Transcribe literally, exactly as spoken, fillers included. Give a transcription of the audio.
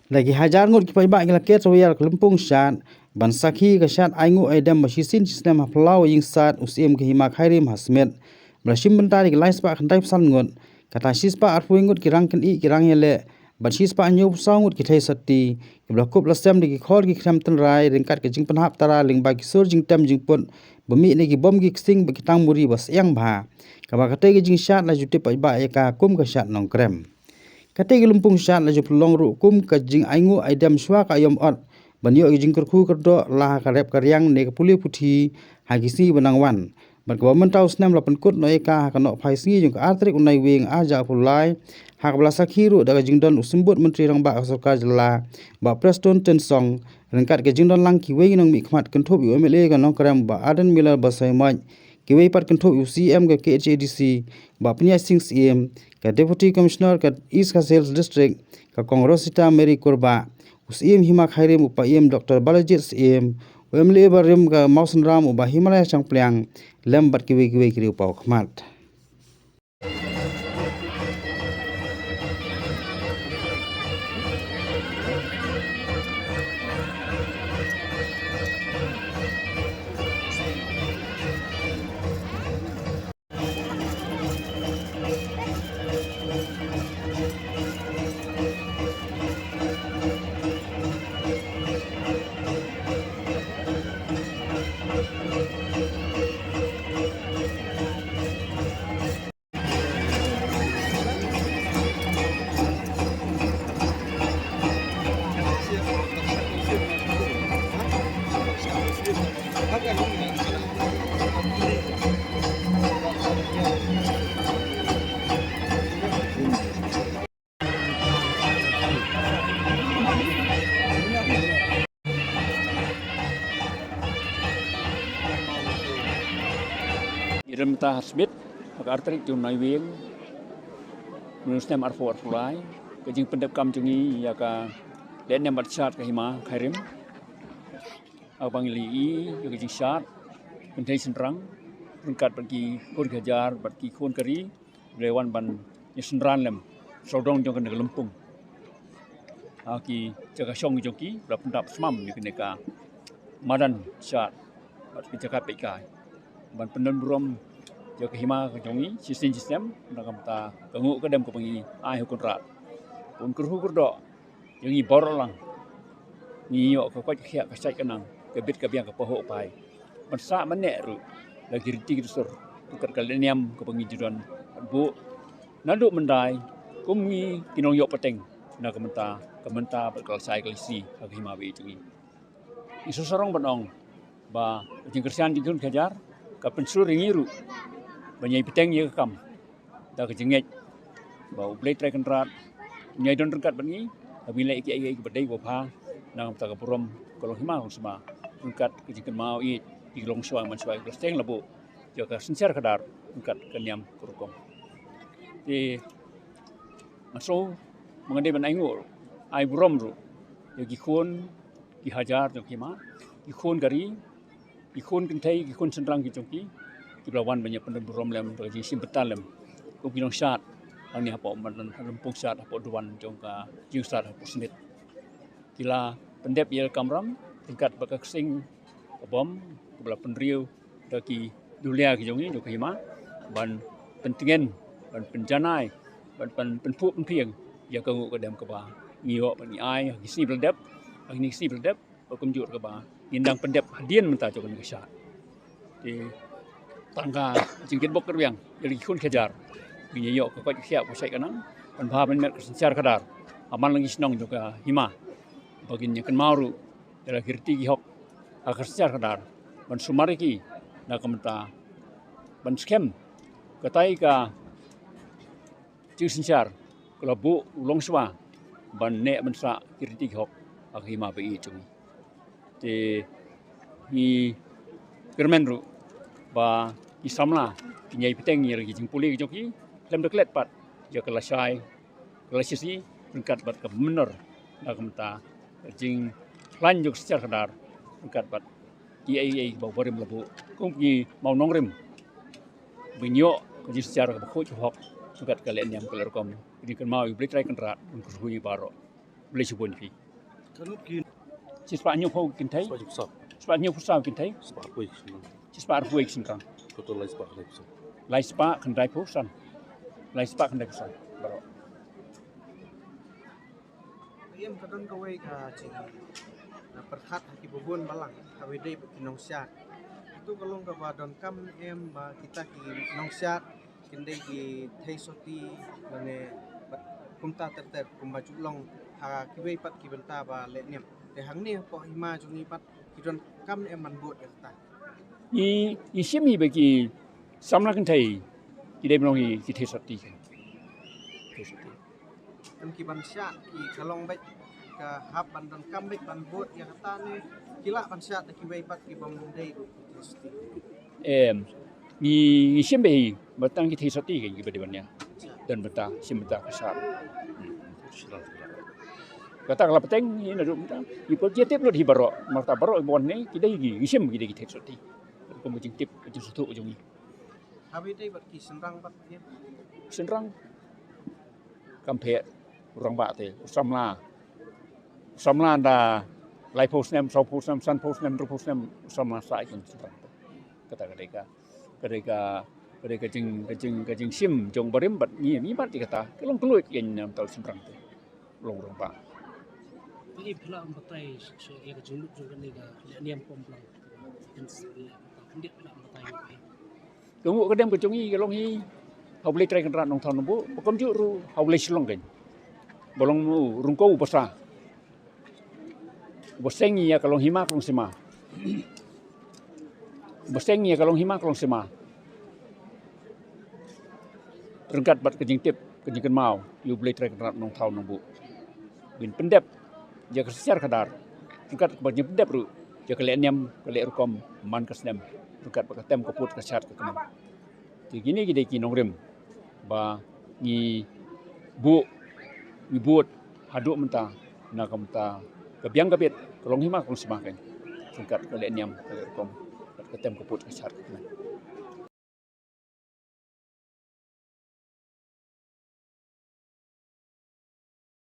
Da ki hajar ngut ki paidbah ki la ker sawyer ka lympung shad ban sakhi ka shad ainguh aidem ba shisien shisnem ha phyllaw ïing shad u Syiem ka Hima Khyrim ha Smit, ba la shim bynta da ki lai spah khyndai phew san ngut. Kata shispah arphew ngut ki rang kynïeh ki rang ïaleh bad shispah hynñiew phew saw ngut ki thei sotti, kiba la kup la sem da ki khor ki khlem tynrai ryngkat ka jingpynhap tara lyngba ki sur jingtem jingput ba mih na ki bom ki ksing bad ki tangmuri ba syiang bha, kaba katei ka jingshad la ju tip paidbah ïa ka kum ka shad Nongkrem. Katei ka lympung shad la ju pynlong ruh kum ka jingainguh aidem shuwa ka aïom ot ban ïoh ka jingkyrkhu kyrdoh la ha ka rep ka riang ne ka pule puthi ha ki sngi ba nang wan. Bad kaba mynta u snem la pynkut noh ïa ka ha ka nohphai sngi jong ka ar tarik u Naiwieng ar hajar arphew lai, ha kaba la sakhi ruh da ka jingdon u Symbud Myntri Rangbah ka Sorkar Jylla, Bah Prestone Tynsong, ryngkat ka jingdon lang kiwei ki nongmihkhmat kynthup ïa u M L A ka Nongkrem Bah Ardent Miller Basaiawmoit, kiwei pat kynthup ïa u C E M ka K H A D C Bah Pynïaid Sing Syiem, ka Deputy Commissioner ka East Khasi Hills District ka Kong Rosita Mary Kurbah, u Syiem Hima Khyrim u Paiem Doctor Balajied Syiem, u M L A barim ka Mawsynram u Bah Himalaya Shangpliang, lem bad kiwei kiwei ki riew paw khmat. Ïa mynta ha Smit, ha ka ar tarik jong u Naiwieng, mynta u snem arphew arphew lai, ka jingpyndep kam jong ngi ïa ka lehniam bad shad ka Hima Khyrim. Ha kaba ngi la ïohi ïa ka jingshad kynthei shynrang ryngkat bad ki khun ki hajar bad ki khun ka ri, ki la wan ban ïa synran lem sawdong jong kane ka lympung. Ha ki jaka shong jong ki, ba la pyndap smam ïa kane ka madan shad bad ki jaka peit kai, ban pyndon burom ïa ka hima ka jong ngi shisien shisnem na ka bynta ka nguh ka dem kaba ngi ai ha u Kynrad. Bun kyrhu kyrdoh ïa ngi baroh lang. Ngi ïoh ka koit ka khiah ka shait ka nang, ka bit ka biang ka pahuh paid ban sah ban neh ruh da ki riti ki dustur, ryngkat ka lehniam kaba ngi ju don bad buh naduh myndai kum ngi ki nongïoh pateng na ka bynta, ka bynta bad ka lashai ka lashai ha ka hima ba ïeit jong ngi. Ngi sngewsarong ban ong ba ka jingkyrshan jong ki khun ki hajar ka pynshlur ïa ngi ruh ban ïai bteng ïa ka kam da ka jingngeit ba U Blei Trai Kynrad un ïai don ryngkat bad ngi, haba ngi leh ïa kiei kiei kiba dei kiba bha na ka bynta ka burom ka longhima longsma, ryngkat ka jingkynmaw ïa ki longshuwa manshuwa kiba la sdang la buh ïa ka synshar khadar ryngkat ka niam ka rukom. Te nga sngew ba ngan dei ban ai nguh, ai burom ruh ïa ki khun ki hajar jong ka hima, ki khun ka ri, ki khun kynthei, ki khun shynrang ki jong ki, kiba la wan ban ïa pyndon burom lem da ka jingshim bynta lem kum ki nongshad hangne hapoh madan, ha lympung shad hapoh duwan jong ka jingshad hapoh Smit. Ki la pyndep ïa ka kamram ryngkat bad ka ksing ka bom kaba la pynriew da ki dulia ki jong ngi jong ka hima ban pyntngen, ban pynjanai, ban pyn, pynphuh pynphieng ïa ka nguh ka dem kaba ngi ïoh ban ngi ai ha ki sngi ba la dep, ha kine ki sngi ba la dep, bad kumjuh ruh kaba ngin dang pyndep hadien mynta jong kane ka shad. Te tang ka jingkitbok kitrwiang ïa la ki khun ki hajar, ngin ïa ïoh ka koit ka khiah ka shait ka nang ban bha ban met ka synshar khadar ha man la ki shnong jong ka hima, ba ngin ïa kynmaw ruh ïa la ki riti ki hok ha ka synshar khadar ban sumar ïa ki na ka bynta ban skhem katai ka jingsynshar ka la buh u longshuwa ban neh ban sah ki riti ki hok ha ka hima ba ïeit jong ngi. Te ngi kyrmen ruh ba ki samla kin ïai bteng ïa la ki jingpule ki jong ki khlem da klet pat ïa ka lashai ka lashai ryngkat bad ka mynnor na ka bynta ka jingkhlaiñ jong ka synshar khadar ryngkat bad kiei kiei ba u barim la buh kum ki mawnongrim. Ba ngin ïoh ka jingsynshar kaba khuid kaba hok ryngkat ka lehniam ka lehrukom. Ka jingkynmaw ïa U Blei Trai Kynrad un kyrkhu ïa ngi baroh. Blei shibun phi. Shispah hynñiew phew kynthei. Shispah hynñiew phew saw kynthei. Shispah arphew kynthei. Shispah arphew kynthei. Total lai spah khyndai phew san. Lai spah khyndai phew san. Lai spah khyndai phew san. Baroh. Em ka don kawei ka jing, na pyrkhat ha ki bun balang, ha wei dei ba ki nongsiat. Atu ka long kaba donkam em ba kita ki nongsiat kin dei ki thei soti lane bad kumta ter ter kumba ju long ha kiwei pat ki bynta ba leh niam. Te hangne hapoh hima jong ngi pat ki donkam em ban bud ïa kata. Ngi, ngi shim hi ba ki samla kynthei ki dei ban long hi ki thei soti. Thei soti. Em ki ban siat ki ka long bad ka hap ban donkam bad ban bud ïa kata ne ki lah ban siat da kiwei pat ki bym dei ruh ki thei soti. Em, ngi, ngi shim bha hi ba tang ki thei soti ki ba dei ban ïa. Don bynta, shim bynta ka sar. Kata ka la pateng ngi naduh mynta. Ngi pyrkhat tip lut hi baroh, namar kata baroh ba wan ne ki dei ki, ngi shim ki dei ki thei soti. Kum ka jingtip, ka jingsngewthuh jong ngi. Haba dei bad ki shynrang bad ki. Shynrang. Kam pher, u rangbah te, u samla. U samla da laiphew snem, sawphew snem, sanphew snem, hynriewphew snem, u samla sa ïa ki shynrang te. Kata ka dei ka, ka dei ka, ka dei ka jing, ka jing, ka jingshim jong barim bad ngi, ngi mad ïa kata, ka long ka luid ïa ngi na bynta u shynrang te. Long rangbah. Phi, phi lah ban batai ïa ka jingmut jong kane ka leh niam Pom Blang. Phi, phi lah ban batai. Ka nguh ka dem ka jong ngi ka long hi ha U Blei Trai Kynrad Nongthaw Nongbuh, ba kumjuh ruh ha U Blei Shillong kein. Ba long u Ryngkew u basa. Ba seng ïa ka long hima ka long sima. Ba seng ïa ka long hima ka long sima. Ryngkat bad ka jingtip, ka jingkynmaw ïa U Blei Trai Kynrad Nongthaw Nongbuh. Bin pyndep ïa ka synshar khadar. Ryngkat bad jingpyndep ruh ïa ka leh niam, ka leh rukom man ka snem. Ryngkat bad ka tem ka put ka shad ka kmen. Te kine ki dei ki nongrim ba ngi buh, ngi bud haduh mynta na ka bynta ka biang ka bit, ka long hima ka long sima kein. Ryngkat ka leh niam, ka leh rukom, ka tem ka put ka shad ka kmen.